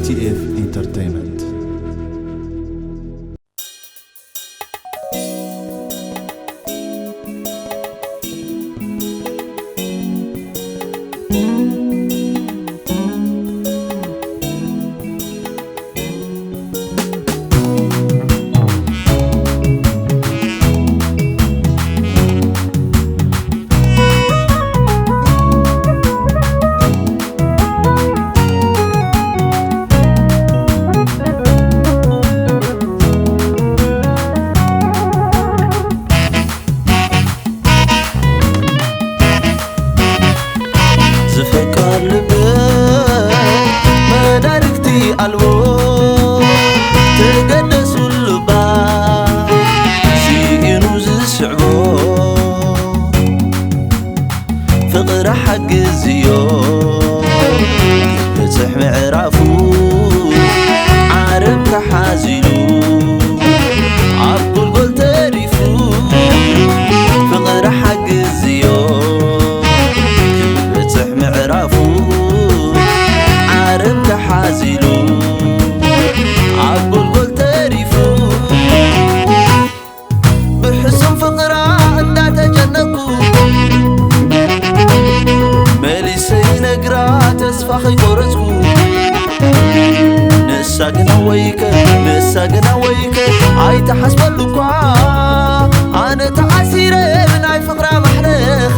ቲ ኤፍ ኢንተርቴይንመንት። ዝፈቃር ልበይ መዳርግቲ ኣልቦ፣ ተገደሱ ልባ ስኢኑ ዝስዕቦ፣ ፍቕሪ ሓግዝዮ ክበጽሕ ምዕራፉ፣ ዓረብ ተሓዚሉ ኣብ ጎልጎል ተሪፉ፣ ፍቕሪ ሓግዝዮ ክበጽሕ ምዕራፉ፣ ዓረብ ተሓዚሉ ኣብ ጎልጎል ተሪፉ። ብሕሱም ፍቕራ እንዳተጨነቅኩ፣ መሊሰ ይነግራ ተስፋ ከይቆረጽኩ፣ ንሳ ግና ወይከ፣ ንሳ ግና ወይከ፣ ኣይትሓስበሉ እኳ፣ ኣነ ተኣሲረ ብናይ ፍቕራ ማሕለኻ።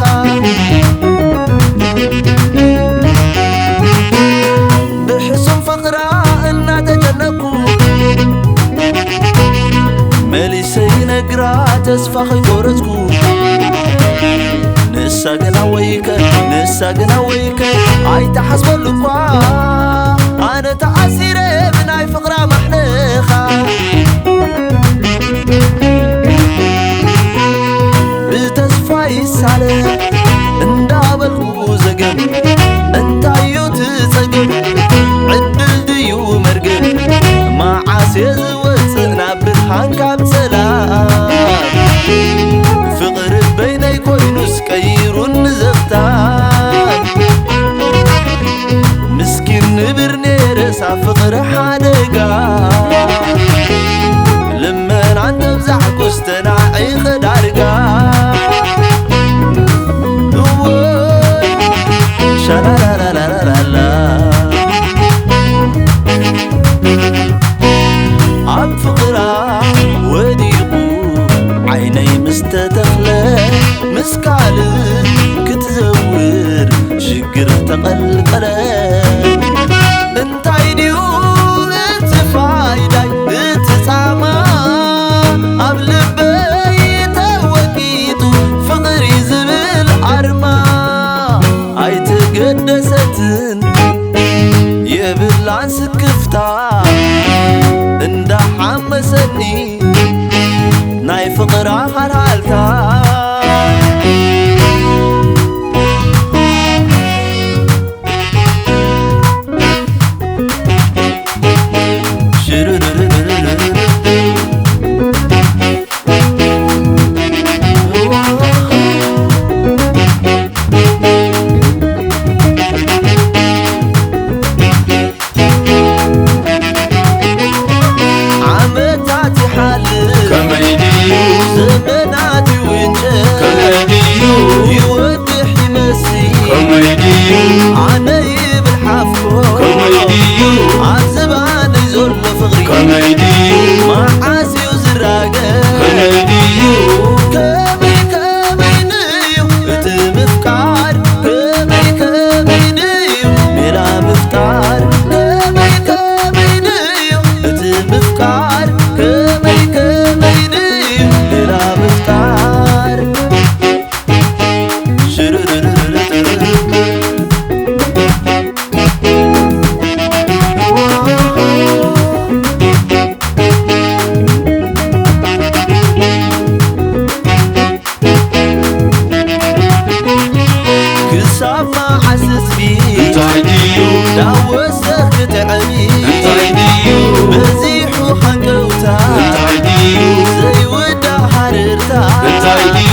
ብሕሱም ፍቕራ እናተጨነቅኩ፣ መሊሰ ይነግራ ተስፋ ከይቆረጽኩ፣ ንሳ ግና ወይከ፣ ንሳ ግና ወይከ፣ ኣይትሓስበሉ እኳ፣ ኣነ ተኣሲረ ብናይ ፍቕራ ማሕለኻ። ብተስፋ ይሳለ እንዳበልኩ ዘገም፣ እንታዩ ትጸገም? ዕድል ድዩ መርገም? መዓስ እየ ዝወጽእ ናብ ብርሃን ካብ ጸላም? ፍቕሪ በይነይ ኮይኑስ ቀይሩኒ ዘኽታም። ምስኪን ንብር ነይረ ሳብ ፍቕሪ ሓደጋ፣ ልመና እንተብዛሕኩስ ተናዒኸ ዳርጋ። እወይ ሻላላላላላላ፣ ኣብ ፍቕራ ወዲቑ ዓይነይ ምስ ተተኽለ፣ ምስ ካልእ ክትዘውር ሽግር ተቐልቀለ። እንታይ ድዩ እቲ ፋይዳይ እቲ ጻማ? ኣብ ልበይ ተወቂጡ ፍቕሪ ዝብል ኣርማ። ኣይተገደሰትን የብላን ስክፍታ፣ እንዳሓመሰኒ ናይ ፍቕራ ሃልሃልታ። ዓመታት ይሓልፍ ከመይ ድዩ? ዘመናት ይውንጨፍ ከመይ ድዩ? ይወድሕ ይመስል ከመይ ድዩ? ኣነ ይብል ሓፍኮ ከመይ ድዩ? ኣብ ዝባነይ ዘሎ ፍቕሪ ከመይ ድዩ? መዓስ እዩ ዝራገፍ ከመይ ድዩ? ከመይ ከመይ ንዩ እቲ ምፍቃር ከመይ ከመይ ንዩ ሜላ ምፍጣር ከመይ ከመይ ንዩ እቲ ምፍቃር ከመይ ከመይ ንዩ ሜላ ምፍጣር ሽርርርርርርርር ክሳብ መዓስ ህዝቢ እንታይ ድዩ ዳወሰ ክትዕቢ እንታይ ድዩ በዚሑ ሃንቀውታ እንታይ ድዩ ዘይውዳእ ሃረርታ እንታይ ድዩ